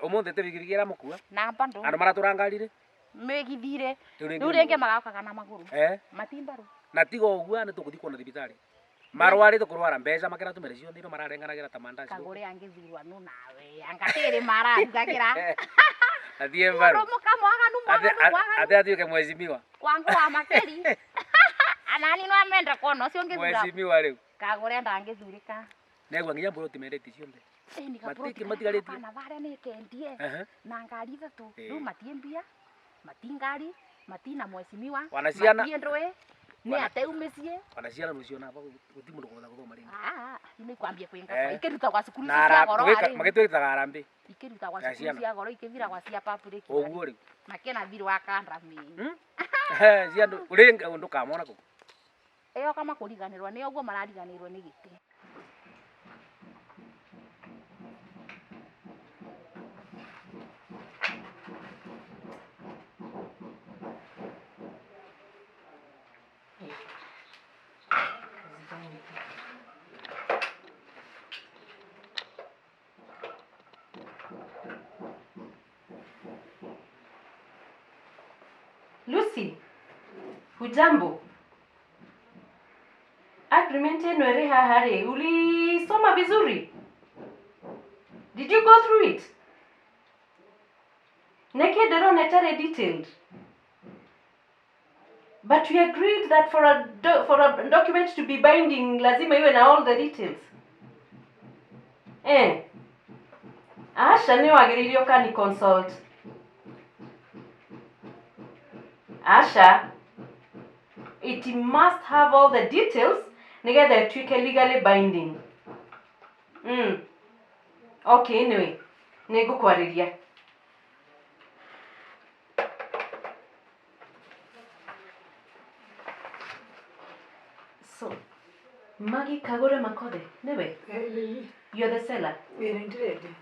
Umuthi te bigibigi iramukua Na bado andu maraturangarire megithire Riu riu ringi magakokaga na maguru. Eh. Matimbaru. Na tiga ũguo nĩ tũgũthiĩ kuona thibitarĩ marwarĩte kũrwara mbeca makĩratũmĩra cio nĩro mararenganagĩra ta mandazi Kagure angithurwa nu nawe angatiri mararugagira. Athiĩ mbaru. Mũndũ mũka mwaganu mwaganu mwaganu. Ate atuĩke mheshimiwa. Kwangu wa makeri. Anani no amenda kuona ucio ngithura. Mheshimiwa rĩu. Kagure ndangithurika. Negua nginya mburoti mendeti ciothe. Ĩni Matiki matigarĩtie. Kana varia nĩ kendie. Aha. Na ngari ithatu. Ĩĩ. Riu matie mbia, mati ngari, matina mheshimiwa, Wana ciana- matie ndũĩ, nĩ Wana- ateu mĩciĩ. Ona ciana nũciona hapa gũtirĩ mũndũ kũhota gũthoma rĩngĩ. Ah, nĩ kwambia kwĩnga Eh. ikĩruta gwa cukuru Na icio cia goro harĩ. magĩtwĩtaga harambee. Ikĩruta gwa Ya cukuru ciana. cia goro ikĩthira gwa cia public. Ũguo rĩu. Makena thirĩ wa kandami. Hmm? Cia andũ rĩngĩ ndũkamona kũu. Ĩyo kama kũriganĩrwo nĩ ũguo marariganĩrwo nĩ gĩtĩ. Lucy, hujambo? Agreement yenu ĩrĩ haha rĩ, ulisoma vizuri? Did you go through it? Nĩkĩ ndĩrona ĩtarĩ detailed? But we agreed that for a document to be binding lazima iwe na all the details. Eh. Asha nĩ wagĩrĩire ũkani consult. Asha, it must have all the details nĩgetha ĩtuĩke legally binding. Okay, anyway, nĩngũkwarĩria. So, Maggie Kagure Makode, nĩwe? You're the seller. Ĩĩ ndĩrendia.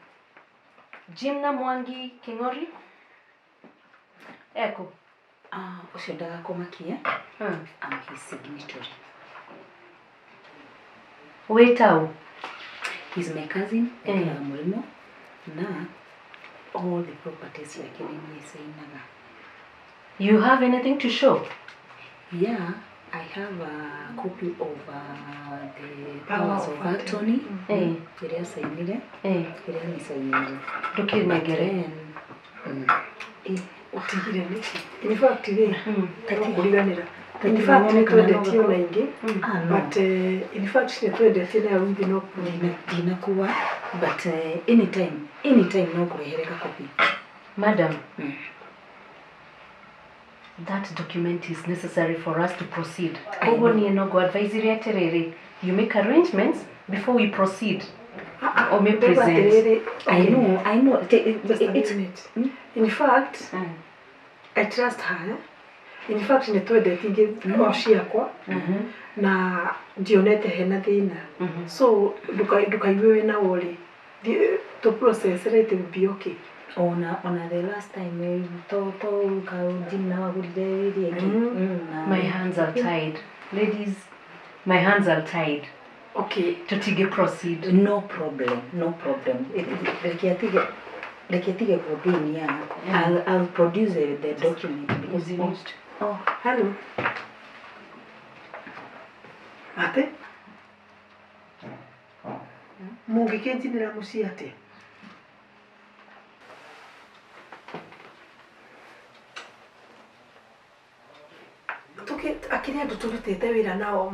Jimna Mwangi King'ori? Eko. Ah, ũcio ndagakũmakie. I'm his signatory. Wĩta ũ? He's my cousin, Eh. ekaraga mũrĩmo na all the properties ciake nĩ niĩ cainaga. You have anything to show? Yeah, I have a copy of the Power powers of of attorney Eh. ĩrĩa acainire, Eh. ĩrĩa nicainire. Ndũkĩnengere. Ũtigire nĩkĩ? In fact rĩ, Tatiga. kũriganĩra. In Tatiga fact nĩ nyone kana twendetie no ona ingĩ. Ah, no. But in fact nĩ twendetie nayo ingĩ no kũrina. Ndinakuwa but anytime anytime no ngũrehere kakopi. Madam, that document is necessary for us to proceed. Koguo niĩ no ngũ-advise atĩrĩrĩ, you make arrangements before we proceed. Or may Ndauga present. atĩrĩrĩ, I okay, know, I know. Just a It's minute. In fact, I trust her. In fact nĩ twendetie ingĩ o ciakwa na ndionete hena thĩna. So ndũkaigue wĩna worry. Tũ process it will be okay. Ona the last time to to ka Jimna wagũrire ĩrĩa ĩngĩ. My hands are tied. Ladies, my hands are tied. Okay. Tũtingĩ proceed. No problem, no problem. Reke atige reke atige gũthĩnia. I'll produce the document because Most. Oh, Hello. Ate? Mũngĩkĩnjinĩra mũciĩ atĩa? Akĩrĩ andũ tũrutĩte wĩra nao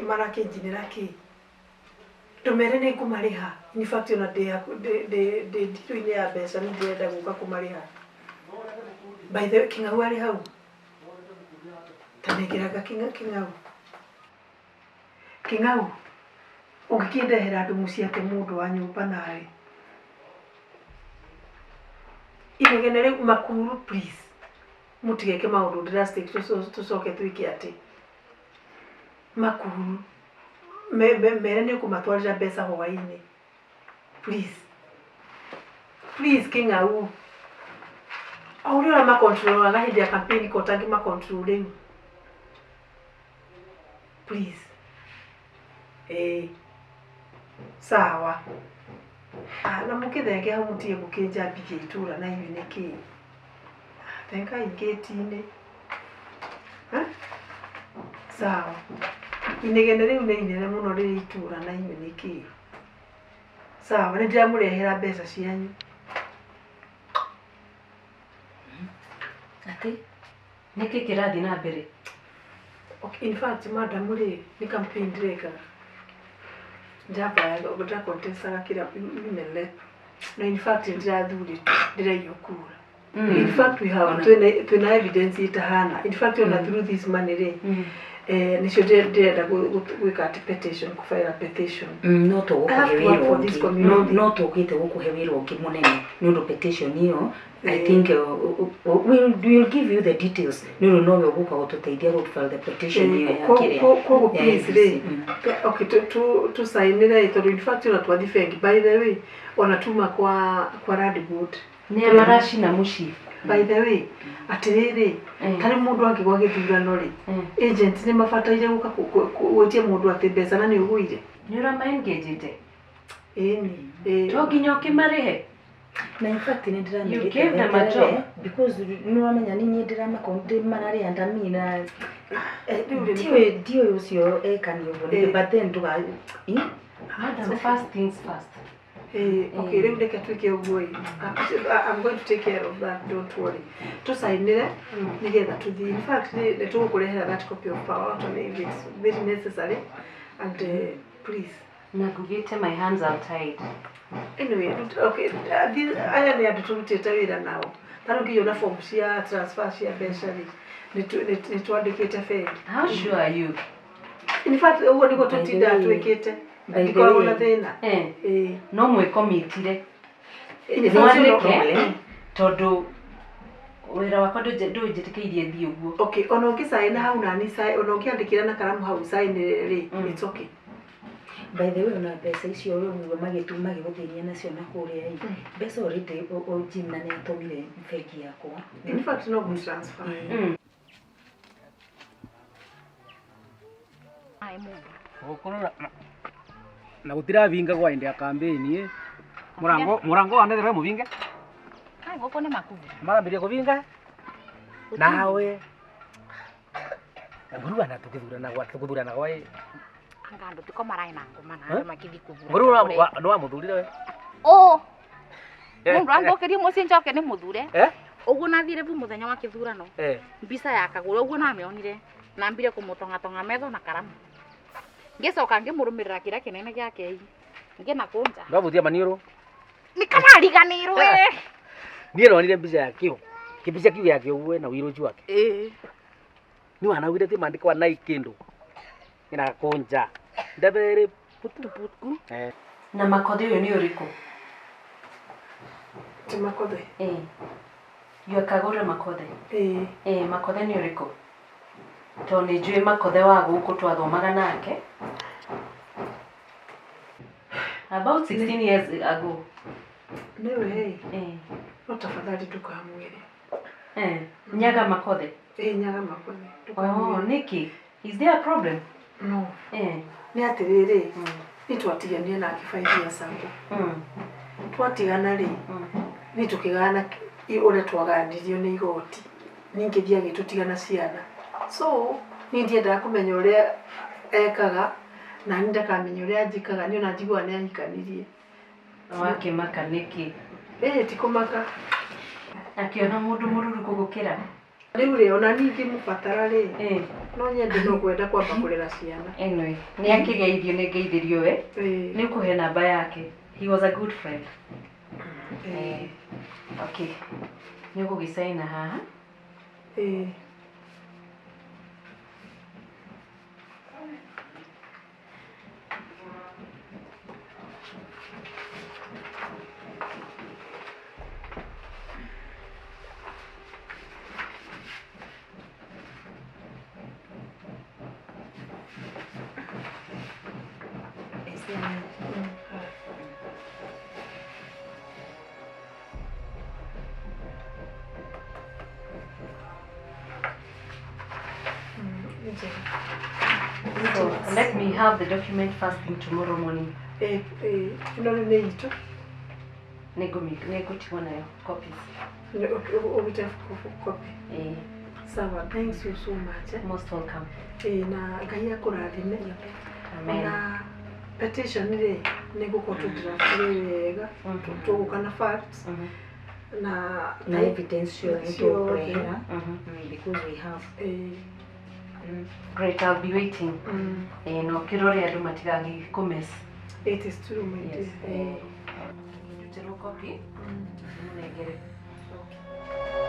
marakĩnjinĩra kĩ? Ndũmere nĩ ngũmarĩha. In fact ona ndĩ ndirũ-inĩ ya mbeca nĩ ndĩrenda gũka kũmarĩha. By the way, Kĩng'au arĩ hau? Ta nengeraga Kĩng'au. Kĩng'au, ũngĩkĩndehera andũ mũciĩ atĩ mũndũ wa nyũmba nawe. Inegene rĩu Makuru please. Mũtigeke maũndũ drastic tũcoke twĩke atĩ. Makuru mere nĩ ũkũmatwarĩra mbeca hwaĩ-inĩ. Please. Please King'au. O ũrĩa ũramakontrolaga hĩndĩ ya campaign ko ũtangĩmakontrol rĩu. Please. Sawa. Na mũkĩthenge hau mũtige gũkĩnjambithia itũra na inyuĩ nĩkĩ? Thengai ngĩti-inĩ. Sawa. Inegene rĩu nĩ inene mũno rĩrĩ itũra na inyuĩ nĩkĩ? Sawa, nĩ ndĩramũrehera mbeca cianyu. Atĩ nĩkĩ kĩrathiĩ na mbere? Okay, in fact, madam rĩ, nĩ campaign ndĩrekaga. Ndĩracontestaga kĩrĩa women rep. Na in fact ndĩrathurĩtwo, ndĩraiywo kura. In fact we have twĩna evidence ĩtahana. In fact ona through this money rĩ, nĩcio ndĩrenda gwĩka atĩ petition, kũfile a petition. No tũgũkũhe wĩra ũngĩ. No tũkĩte gũkũhe wĩra ũngĩ mũnene nĩ ũndũ petition ĩyo. I think we'll give you the details. Nĩ ũndũ nowe ũgũka gũtũteithia gũ file the petition ĩyo ya kĩrĩa. Koguo please rĩ, okay, tũcainĩre tondũ in fact ona twathi bengi, by the way, ona tuma kwa land board. Nĩa maracina mũciĩ. By the way, atĩrĩrĩ, tarĩ mũndũ angĩgwa gĩthurano rĩ, agent nĩ mabataire gũka gwĩtia mũndũ atĩ mbeca na nĩ ũgũire. Nĩ ũrama-engagĩte? Ĩni. To nginya ũkĩmarĩhe? Na in fact nĩ You gave them a job. Because nĩ wamenya nĩ niĩ ndĩramarĩa ndamina. Ndiũĩ ũcio ekani ũguo, but then ndũga. Madam, first things first. Okay, rĩu reke twĩke ũguo ĩ. I'm going to take care of that, don't worry. Tũcainĩre nĩgetha tũthiĩ. In fact, nĩ tũgũkũrehera that copy of power of attorney if it's very necessary. And please. Na ngugĩte my hands are tied. Anyway, okay, aya nĩ andũ tũrutĩte wĩra nao. Ta rĩu ngĩona form cia transfer cia mbeca rĩ, nĩ twandĩkĩte bengi. How sure are you? In fact, ũguo nĩguo tũtindaga twĩkĩte. Ndikoragwo na thĩna. No mwĩkomitire. Mwandĩke tondũ wĩra wakwa ndũnjĩtĩkĩirie thiĩ ũguo. Okay, ona ũngĩcaina hau nani, ona ũngĩandĩkĩra na karamu hau cainĩre rĩ, it's okay. By the way, ona mbeca icio ũguo magĩgũthĩnia nacio na kũrĩa ĩ, mbeca already Jim na nĩ atũmire bengi yakwa. In fact, no good transfer. Na gũtiravinga gwa hĩndĩ ya campaign ĩ. Mũrango wanethera mũvinge? Ai gũkũ nĩ makubu. Marambĩrĩria kũvinga? Nawe. Ngũrũ ana tũgĩthurana gwa ĩ. Anga andũ tiko maraĩ na ngoma na andũ makĩthi kũthura. Ngũrũ nĩ wamũthurire we? Ũ. Mũndũ anthũkĩrie mũciĩ njoke nĩ mũthure. Ũguo nathire bu mũthenya wa kĩthurano. Mbica ya Kagũra ũguo namĩonire. Nambire kũmũtong'atong'a metho na karamu. Ngĩcoka ngĩmũrũmĩrĩra kĩrĩa kĩnene gĩake ngĩmakũnja. Ndwabutia maniũrũ? Nĩ kanariganĩirwo ĩ. Niĩ ndonire mbica ya kĩo. Kĩmbica kĩu gĩake ũguo na ũirũ ũcio wake. Nĩ wanaugire atĩ maandĩko wa nai kĩndũ. Ĩrakũnja. Ndabere putu putu. Na Makothe ũyũ nĩ ũrĩkũ? Ti Makothe. Yua Kagũra Makothe. Makothe nĩ ũrĩkũ? Tondũ nĩ njũĩ Makothe wa gũkũ twathomaga nake. About 16 years ago. Nĩwe ĩ. No tafadhali ndũkamwĩre. Nyaga Makothe. Nyaga Makothe. Oh, nĩkĩ? Is there a problem? No. Nĩ atĩrĩrĩ, nĩ twatiganire nake 5 years ago. Twatigana rĩ, nĩ tũkĩgana ũrĩa twagaanirio nĩ igoti. Ningĩ thiĩ agĩtũtigana ciana. So, niĩ ndiendaga kũmenya ũrĩa ekaga, na niĩ ndakamenya ũrĩa anjĩkaga, niĩ ona njiguaga nĩ ahikanirie. Wakĩmaka nĩkĩ? Ti kũmaka. Akĩona mũndũ mũruru gũgũkĩra. Rĩu rĩ, ona niĩ ingĩmũbatara rĩ, no nyende no kwenda kwamba kũrera ciana. Anyway, nĩ akĩgeithio nĩ ngeithĩrio we. Nĩ ũkũhe namba yake. He was a good friend. Okay. Nĩ ũgũgĩcaina haha. Njega. So let me have the document first thing tomorrow morning. Ĩno rĩu nĩ itũ. Nĩngũtigwo nayo copies. Ũrute copy. Eh, Sawa, thanks you so much, eh. Most welcome. Na Ngai akũrathime. Amen. Ona petition rĩ, nĩ gũkorwo tũdraftire wega, tũgũka na facts na Na evidence ciothe ciothe. tũkũrehera, because we have. Great, I'll be waiting. Eh, no kĩrore andũ matigagĩkũmess. It is true, my Yes. dear. Ndutĩrwo copy, mũnengere. Okay.